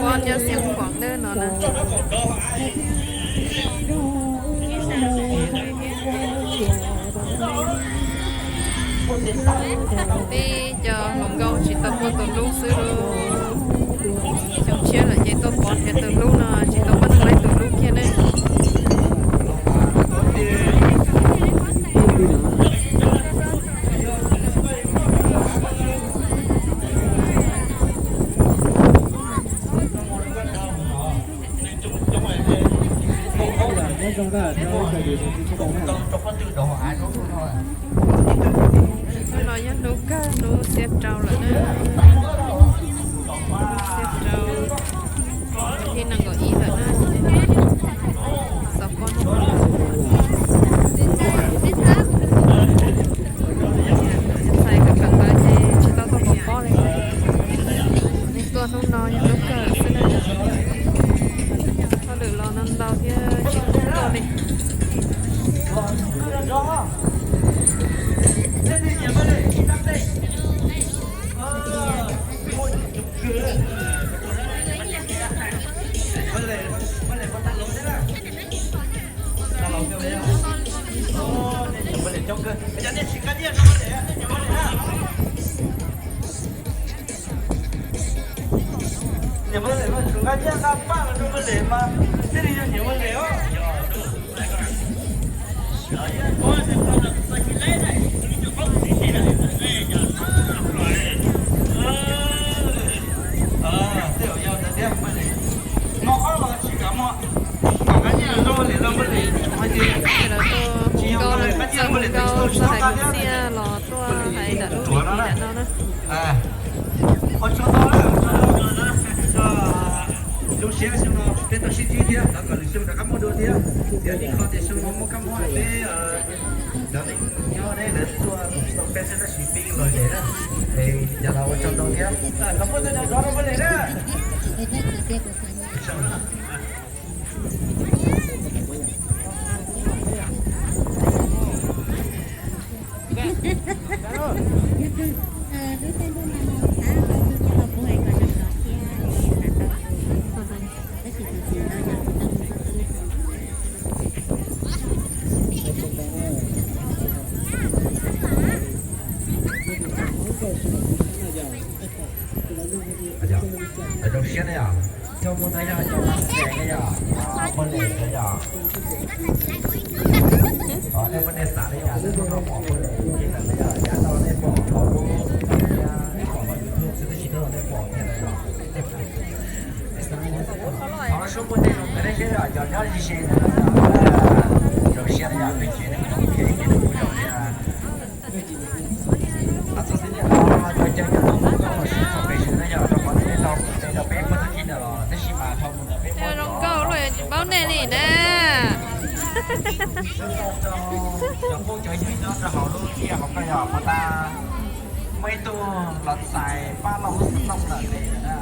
Pom nyob xeev Quảng Đức no na. Tib cov hluas nkauj tsis tau muaj tus hlub xwb lauj. Xyoo tshiab lawm ces tuaj pom tias tus hlub no tsis tau muaj neeg laib tus hlub kiag ne. Hnub no yog hnub kawg, hnub xiab rau lawm na. Hnub xiab rau, thib nees nkaum ib lawm na. Xov pob hnub no ntxhais kawm kawm ntawv ces tsis tau tuaj pom pob li. Tuaj hnub no yog hnub kawg xwb na. Hauj lwm los ntau ntau thiab tsis tuaj li. Niam Npawg Lem mas tsuas nqa nyiaj nqa paj los rau Npawg Lem mas thiaj li yog niam Npawg Lem os. Tej zaum yog ntawd thiab Npawg Lem, no ob los tsis kam mog, kom nqa nyiaj rau Npawg Lem los Npawg Lem hais tias tsis yog Npawg Lem nqa nyiaj, Npawg Lem twb tsis tau tsis tau nqa thiab. Los tuaj hais nram lub vim no na. Ua tsaug ntau, zoo siab xyoo no peb tau sib ntsib thiab, thov kom lwm xyoo rov qab muaj dua thiab. Tiam sis qhov tias xyoo no muaj kab mob peb cov neeg nyob deb lawv tuaj tsis tau peb thiab tab sis peb los lawm na. Es yog los ua tsaug ntau thiab, los muaj tej zov rau Npawg Lem na. Zoo siab na yom, coj mus na yom, coj mus na yom, Npawg Lem na yom. Nej muaj nej xav li cas nej tuaj pom Npawg Lem li ntawd na yom, yav no nej pom hauv lub, nej pom hauv YouTube xwb tab sis hnub no nej pom kiag na yom. Thov suab muaj tej zoo nkauj deb siab yom, cov nyob ze ze ntawd na yom. Zoo siab na yom, peb tsev neeg nyob ib pliag ib pliag kuj zoo li. Txog xwb tias cov caw cov tub koj los sib txog peb sawv na yom, rau qhov nej tau tes rau peb puag tag kis ntawd los tab sis mas dhau mus ntawd peb muab zoo nkauj luaj tsis paub nej li na. Cov phooj cov ywg nyob rau hauv lub tiaj hauv ko yog puas tas muaj ib tug los txais pab lauj lub xov tooj ntawm peb na.